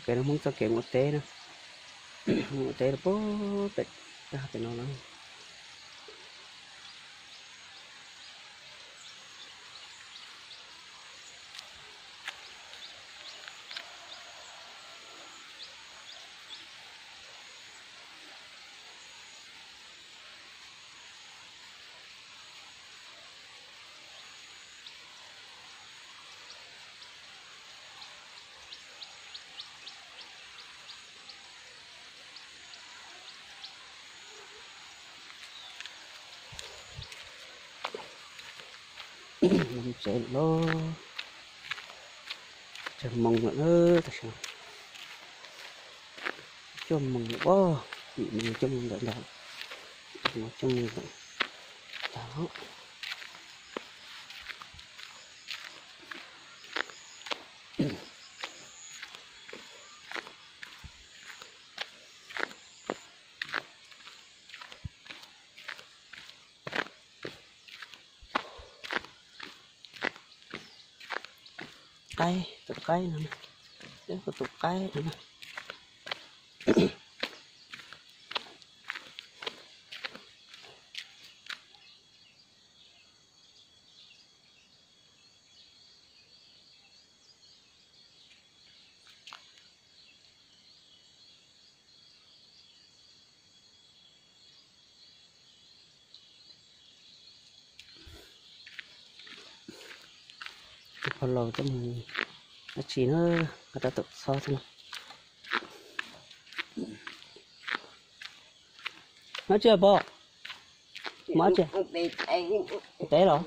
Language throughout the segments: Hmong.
Kev no Hmoob txoj kev mus ua teb na, mus ua teb rau pem, pem no na. Tsev lawm, tsawg moos lawm na, tam sim no cuaj moos lawm os, yim moos cuaj moos ntawm ntag, yim moos cuaj moos ntawm ntag. Qaib, tus qaib no, tus qaib no. Tus pog laus coj mus dab tsi na, nqa rau tom txhob xwb na. Nyob tsis pog, mob tsis, teb los.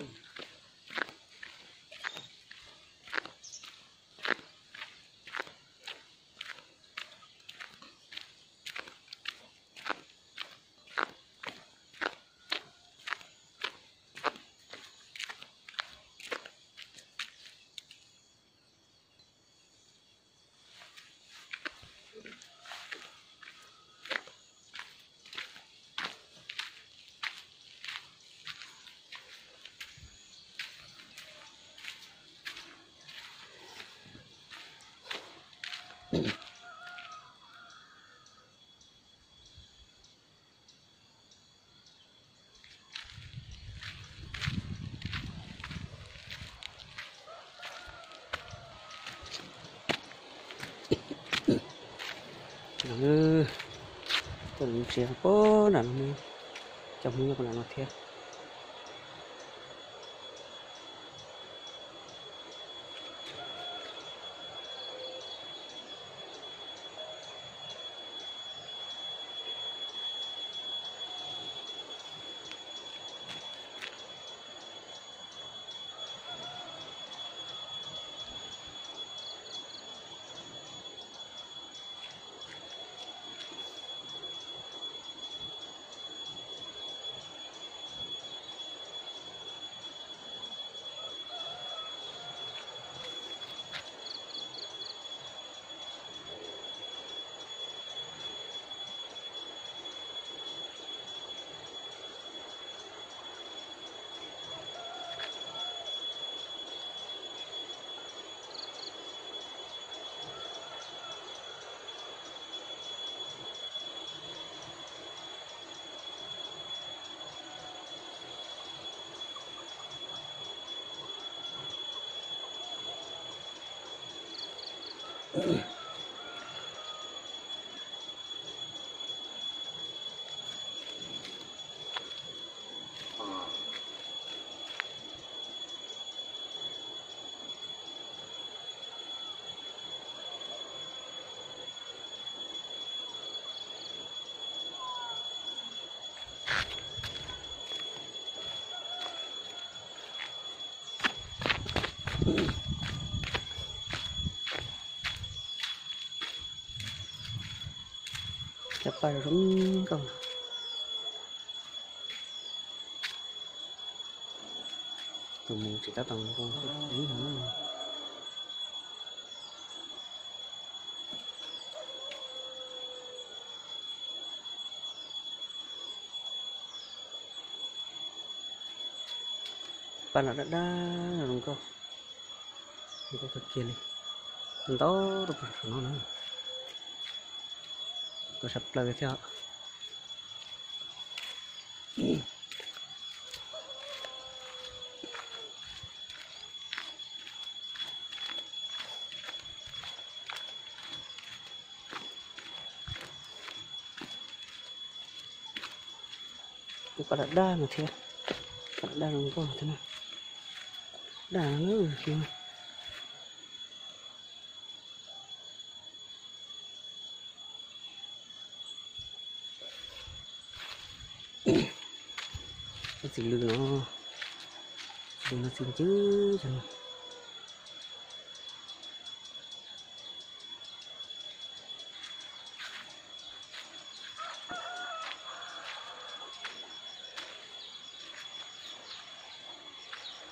Tuaj mus tsev puag nram no, cov Hmoob nyob puag nram no thiab. Cov paj zoo nkauj. Tus mus tsis tab tom zoo nkauj ib yam. Paj no dab dab zoo nkauj, zoo nkauj kawg kiag li. Ntau rau puag saum no na. Kom sab plaws thiab. Tus paj daj daj no thiab, paj daj daj zoo nkauj thiab na. Daj no. Txiv lws no, txiv lws no txiv ncw no.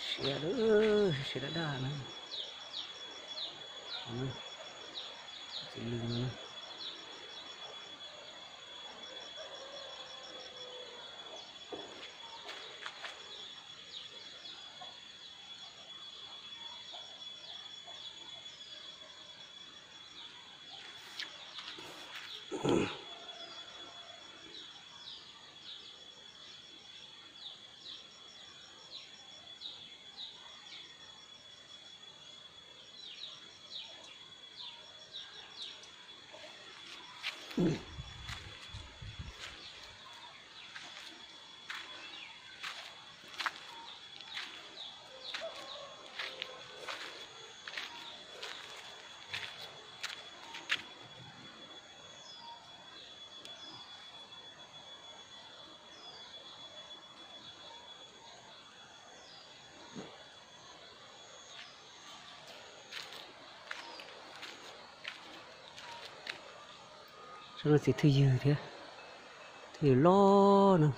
Siav, siav daj daj na. Txiv lws no. Tsob no txiv thwj ywg thiab, thwj ywg loj no.